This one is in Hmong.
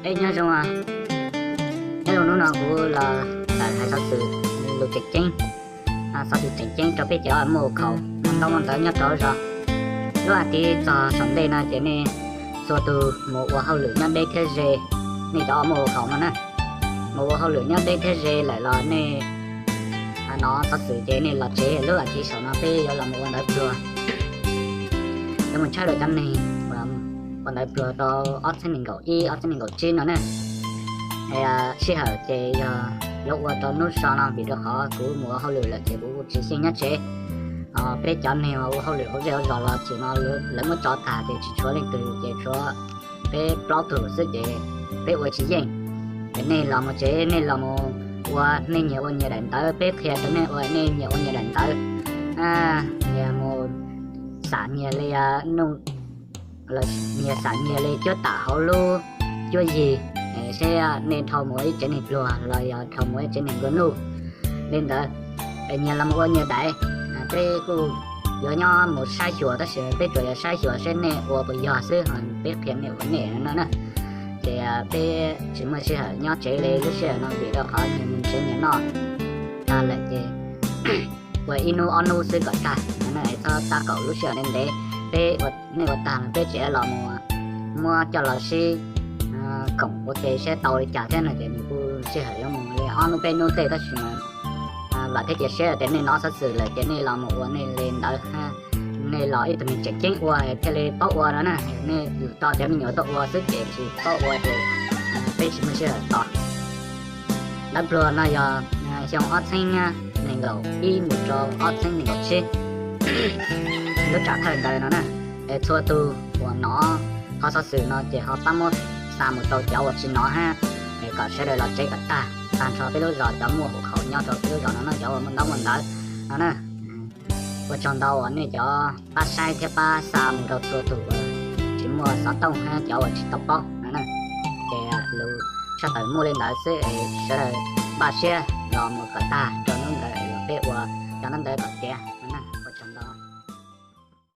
Ej, nyob zoo, nyob zoo, hnub no kuv los tawm hais xov xwm, lus tseem ceeb, xov xwm tseem ceeb rau peb cov muaj hu khaum muaj ntaub muaj ntawv nyob rau hauv zos. Lub hais tias txog saum ntej no ces nej txhua tus mus ua hauj lwm nyob deb thiab ze, nej cov muaj hu khaum no na, mus ua hauj lwm nyob deb thiab ze lawm los nej hnov xov xwm ces nej los tsev. Lub hais tias saum no peb yuav los mus ua ntawv pluag, yuav mus tshawb rau cov neeg ua ntawv pluag rau ob txhiab nees nkaum ib ob txhiab nees nkaum tsib no na. Sij hawm ces yog yuav ua rau hnub so no vim rau qhov kuv mus ua hauj lwm lawm ces kuv tsis xyeej nyob tsev. Peb cov neeg uas ua hauj lwm hauv zej hauv zos los ces no lawv muab tso tas ces tsis tshuav leej twg ces tshuav peb plaub tug xwb ces peb ua tsis yeej. Ces nej los mus tsev, nej los mus ua, nej nyias ua nyias daim ntawv, peb qhia rau nej ua, nej nyias ua nyias daim ntawv, nyias mus xam nyias li, nyias xam nyias li cuab tam hauv lub cuab yig, seb nej dhau mus ua ib tsev neeg pluag los yog dhau mus ua ib tsev neeg nplua nuj li ntawd. Nyias los mus ua nyias daim, peb kuj yuav nyob mus saib xyuas, tab sis peb tsuas yog saib xyuas seb nej ua puas yog xwb, peb qhia nej ua nej no na. Ces peb tsis muaj sij hawm nyob tsev li lub sij hawm no vim rau qhov nyias mus tsev nyias noj tag lawm ces ua ib hnub ob hnub xwb kom tag, txhob tab kaum lub sij hawm ntev ntev. Peb, nej ua tag peb tseem los mus muab coj los sib koom ua ke seb tau li cas thiab no ces nws kuj sij hawm yuav mus li ob hnub peb hnub tej tab sis mas vam thiab cia siab tias nej hnov xov xwm lawm ces nej los mus ua nej li ntawd. Nej los ib tug neeg tseem ceeb ua thiaj li paub ua no na, nej tso cov me nyuam tuaj ua xwb ces tsis paub ua ces peb tsis muaj sij hawm tos. Ntawv pluag no yog xyoo ob txhiab nees nkaum ib mus rau ob txhiab nees nkaum tsib lub tsam thawj ntawd no na. Es txhua tus uas hnov qhov xov xwm no ces ho pab muab xa mus rau cov uas tsis hnov hab, es kom sawv daws los tsev kom tag, tag nrho peb lub zos cov muaj hu khaum nyob rau peb lub zos no na, cov uas muaj ntaub muaj ntawv no na. Ua tsaug ntau uas nej cov pab saib thiab pab xa mus rau txhua tus uas tsis muaj xov tooj hab cov uas tsis tau paub no na. Ces lus tshaj tawm muaj li ntawd xwb es sawv daws npaj siab los mus kom tag rau hnub ntawd es peb ua cov ntaub ntawv kom tiav.